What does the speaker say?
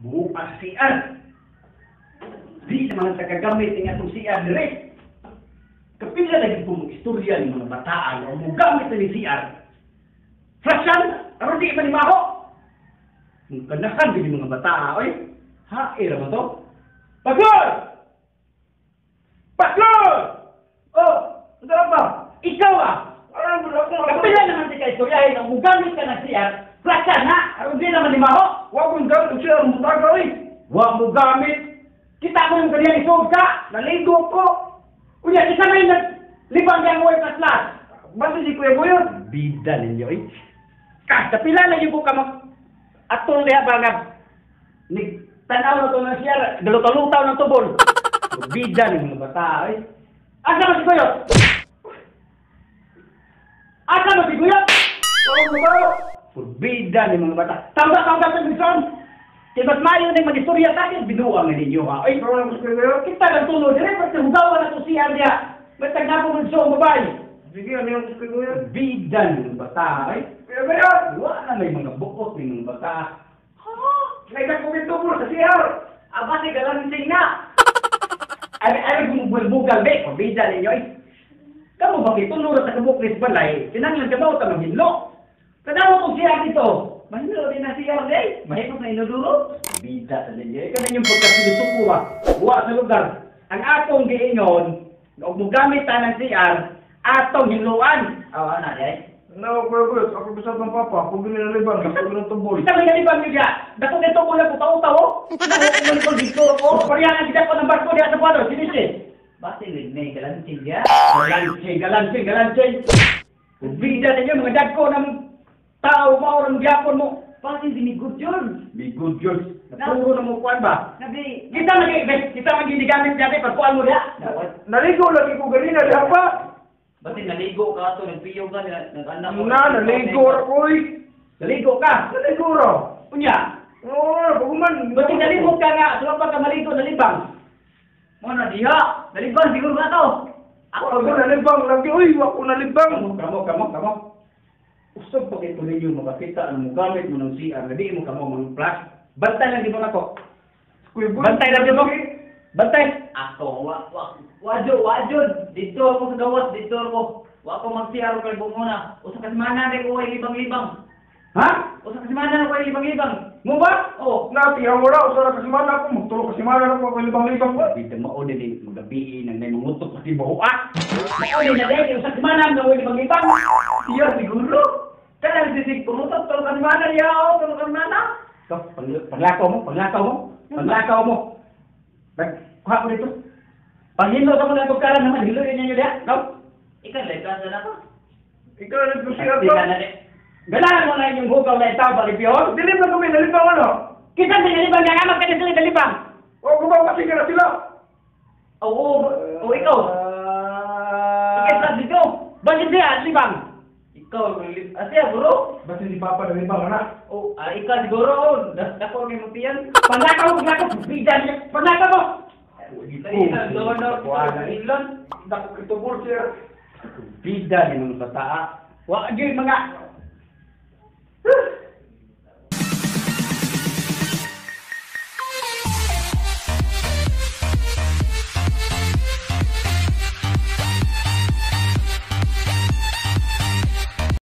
Bukas CR. Di naman sa kagamit ng atong CR dire. Kapila lagi po mong istorya ng mga bataan o mugamit na ni CR. Flashan! Aron di man ni Maho! Ang kanahan din yung mga bataa, oy. Ha, era mo to? Paglor! Paglor! Oh, ano ba? Ikaw ah! Ano ba ako? Kapila naman si ka-istoryahin ang mugamit ka ng CR, flashan ha! Aron di naman ni Maho! Wa kong gamit og siya ang butaga oy. Wa mo gamit! Kita mo yung kaniyang isuog ka! Naligo ko. Unya, isa na yung naglibang niyang way paslas! Basta si Kuya Boyot. Bida ninyo eh. Kapila na yung ka mag atol diha ba nga ni tanaw na to ng siya, galutaw-lutaw ng tubol. Bida ni mga bata eh. Asa ba si Guyot? Asa ba si Guyot? Oh, ba? Purbida ni mga bata. Tawga-tawga sa Luzon. Kaya mas mayo na yung mag-istorya sa akin, binuang na ninyo ha. Ay, Ikaw na si Kuya Boyot. kita lang tulog. Dire, pati hugawan na to siya niya. May tagnapong ng show, babae. Sige, ano yung si Kuya Boyot? Bida ni mga bata ay. Kuya Boyot! Wala na may mga buot ni mga bata. Ha? Naigag ko tubol sa CR. Aba, si galansing na! Ay, ay, gumubulbugal, be. Pabida ninyo, eh. Kamu ba kay tunuro sa kabuklis balay? Tinanglan ka ba o tamang hinlo? Tanawa kong siya dito. Mahilo din na siya, day. Mahimok na inodoro. Bida sa ninyo. Ikaw na yung pagkapilusuko ba? Buwa sa lugar. Ang atong giingon, og mugamit ta ng CR, atong hinluan. Aw, ana, day. No, Kuya Boyot, ako bisat ng papa, ako ginalibang, ako ginatubol. Isa may nalibang niyo diya. Dako kay tuko lang utaw-utaw, oh. Nakuha dito ako. Koreana kita ko ng barko diya sa buwan, sinisi. Basi ligni galansing ya. Galansing, galansing, galansing. Bida ninyo, mga dagko ng tao mo, ng gyapon mo. Basi dinigod yun. Be good George. Naturo na mo kuan ba? Nabi. Kita magi, kita magi gigamit dati pagkuan mo diya. Naligo lagi ko ganina, diha pa. Basi naligo ka ato, nagpiyo ka, nag-anak ko. Na, naligo ra ko oy. Naligo ka. Naligo ra. Unya. Oo, baguman. Ba't nalimot ka nga? Sula pa ka maligo, nalibang. Mo na diha. Nalibang siguro ka to. Ako nalibang lagi oy, ako nalibang. Kamo, kamo, kamo, kamo. Usog pag ito ninyo makakita ang mugamit mo ng CR na di mo kamo mga flash. Bantay lang di mo nako. Kuya Boyot. Bantay lang di mo. Bantay. Ako, wa, wa, wajo, wajo. Dito ako sa gawas, dito ako. Wa ko mag-CR kay bumuna. Usa ka semana na ko ay libang-libang. Ha? Usa ka semana na ko ay libang-libang. Mo ba? Oh, Na, tiyaw mo ra, usa ra ka semana ako, magtulo ka semana ako, ako libang-libang ba? Dito mao din magabi nang may mangutok sa tibuha. Mao din na dahil sa semana nga wala ibang. Iya siguro. Kanang sisig pumutok tulo ka semana niya, oh, tulo ka semana. Ikaw, panglakaw mo, panglakaw mo, panglakaw mo. Bag, kuha ko dito. Panghilo sa mga tugkaran naman, hiluin ninyo diha. Ikaw. Ikaw lay ka na to. Ikaw na ko siya Di to. na na di. Ganahan mo na inyong hugaw na itaw, balibyon. Dili ba kami nalibang ano? Kita sa nalibang nga nga, magkano sila nalibang. O kumaw kasi ka na sila. Oo, oh, ikaw. Ikaw sa dito. Bakit siya, libang? Ikaw, asya bro. Basta si Papa nalibang ana. Oh, ah, ikaw siguro. Oh, dako kay mo tiyan. Panglakaw, panglakaw, bida niya. Panglakaw mo. Ilan? Dako kitubol siya. Bida ni mga bataa. Wa gyud mga